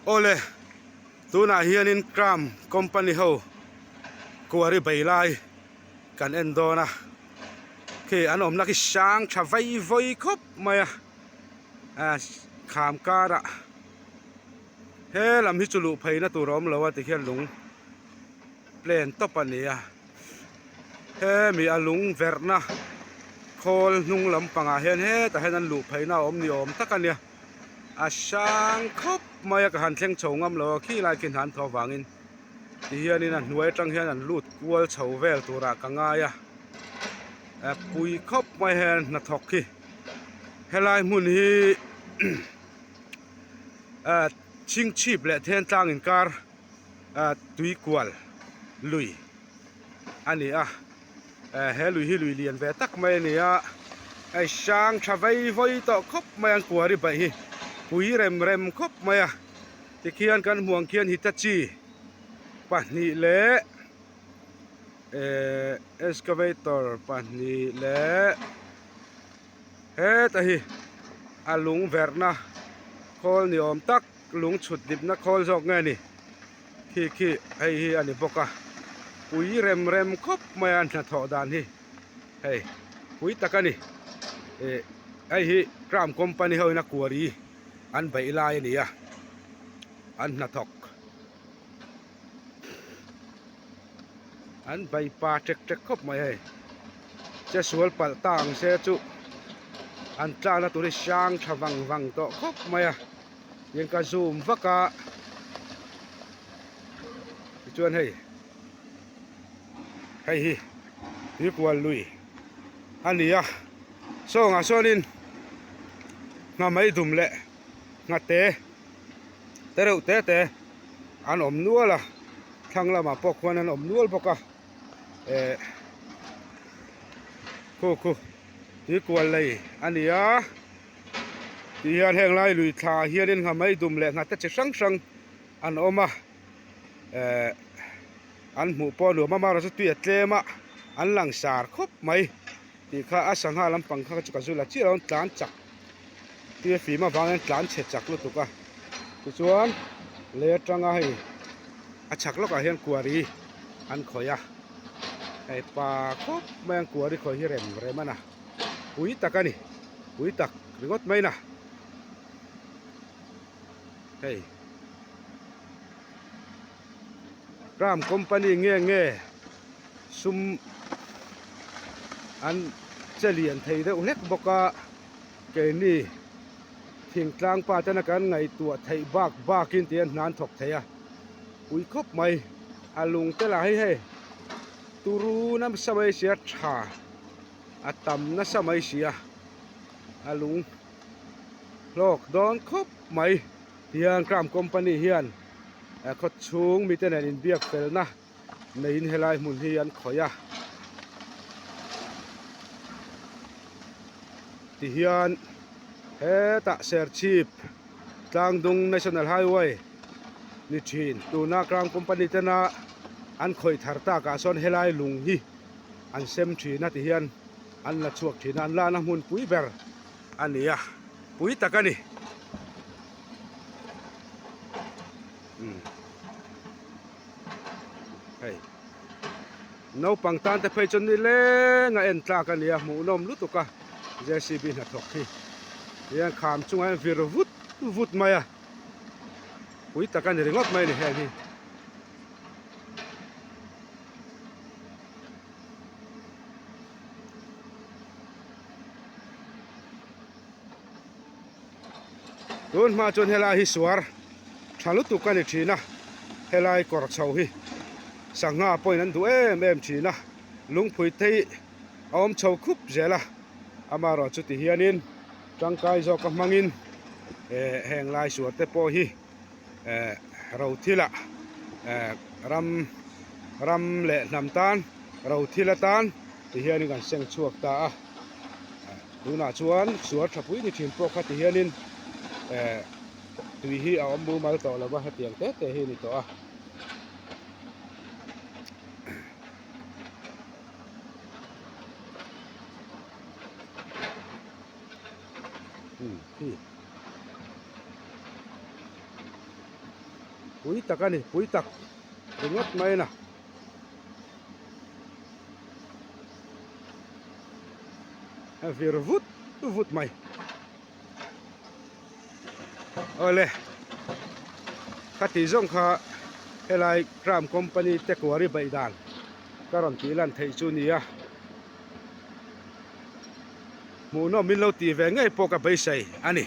Awle, tunah hianin Tram company ho quarry bei lai kan en dawn a, khi an awmna khi sang tha vei vawi khawp mai a, ah kham karah he lam hi chu luh pheina tur a awm lo a tikhian lung plane tawp a ni a, hemi a lung verhna khawl hnung lampangah hian hetah hian an luh pheina a awm ni awm tak a nia. A hrang khawp mai a ka han thleng chho ngam lo a khi lai khi hna an thaw avangin tihianin a hnuai atang hian an lut kual chho vel turah ka ngai a a pui khawp mai hian hnathawk hi helai hmun hi ah chhingchhip leh thentlang inkar ah tuikual lui a ni a. Eh he lui hi lui lian ve tak mai a ni a, hei hrang tha vei vawi tawh khawp mai a an quarry baih hi pui rem rem khawp mai a, tikhian kan hmuh ang khian Hitachi pahnih leh eh excavator pahnih leh heta hi a lung verhna khawl ni awm tak lung chhut dipna khawl zawk nge ni. Khi khi hei hi a ni bawk a, pui rem rem khawp mai a hnathawh dan hi hei pui tak a ni ih hei hi tram company ho in a quarry an beih lai a ni a an hnathawk an bei pa ṭek ṭek khawp mai hei che sual palh ta ang se chu an tlakna tur hi hrang tha vang vang tawh khawp mai a. Tiang ka zoom vak a tichuan hei hei hi tuikual lui a ni a sawngah sawnin nghamei dum leh nghate te reuh te te an awm nual a thlang lamah pawh khuan an awm nual bawk a eh khu khu tuikual lei a ni a. Tih hian heng lai lui thla ah hianin nghamei dum leh nghate chi hrang hrang an awm a ehh an hmuh pawh nuam a amaherawhchu tui a tlem a an lang sar khawp mai tih kha a sangha lampang kha chu ka zul a chiah lo an tlan chak tui a fim avangin an tlan chhe chak lutuk a tichuan lei atanga hei a chhak lawkah hian quarry an khawih a hei pa khawp mai an quarry khawih hi rem rem a na. Pui tak a ni, pui tak ringawt mai na. Hei Ram company nge nge sum an che lian thei deuh hlek bawk a, keini thingtlang pa tena kan ngaihtuah theih bak bakin tih an hna an thawk thei a, pui khawp mai a lung te lah hi hei turu nasa mai sia tha. A tam nasa mai si a, a lung hlawk dawn khawp mai. Tihian Crown Company hian khawchhung mite nen inbiak felna neiin helai hmun hi an khawih a. Tihian hetah Serchhip Tlangdung National Highway ni thin tuna Crown Company tena an khawih thar takah sawn helai lung hi. an sem thin a ti hian an la chhuak thin a an lana hmun pui ber a ni a pui tak a ni umm hei naupang tan te phei chuan nileng a en tlak a ni a hmuhnawm lutuk a J C B hnathawk hi tihian kham chungah hian vir vut vut mai a pui tak a ni ringawt mai a ni heng hi. Tun hma chuan helai hi suar tha lutuk a ni thin a, helai kawr chho hi sangha pawhin an duh em em thin a, lungphui te hi a awm chho khup zel a, amaherawhchu ti hianin tangkai zawka hmangin eh heng lai suar te pawh hi. eh ro thilah eh ram ram leh hnam tan ro thil atan ti hianin kan seng chhuak ta a tunah chuan suar tha pui ni thin pawh kha ti hianin eh tui hi a awm mumal tawh lo va hetiang te te hi a ni tawh a. Pui tak a ni, pui tak ringawt mai na. A vir vut vut mai. Awle, ka tih zawng kha helai Tram Company te kuari baih dan ka rawn tih lan theih chu nia. Hmuhnawm min lo tih ve ngei pawh ka beisei a ni.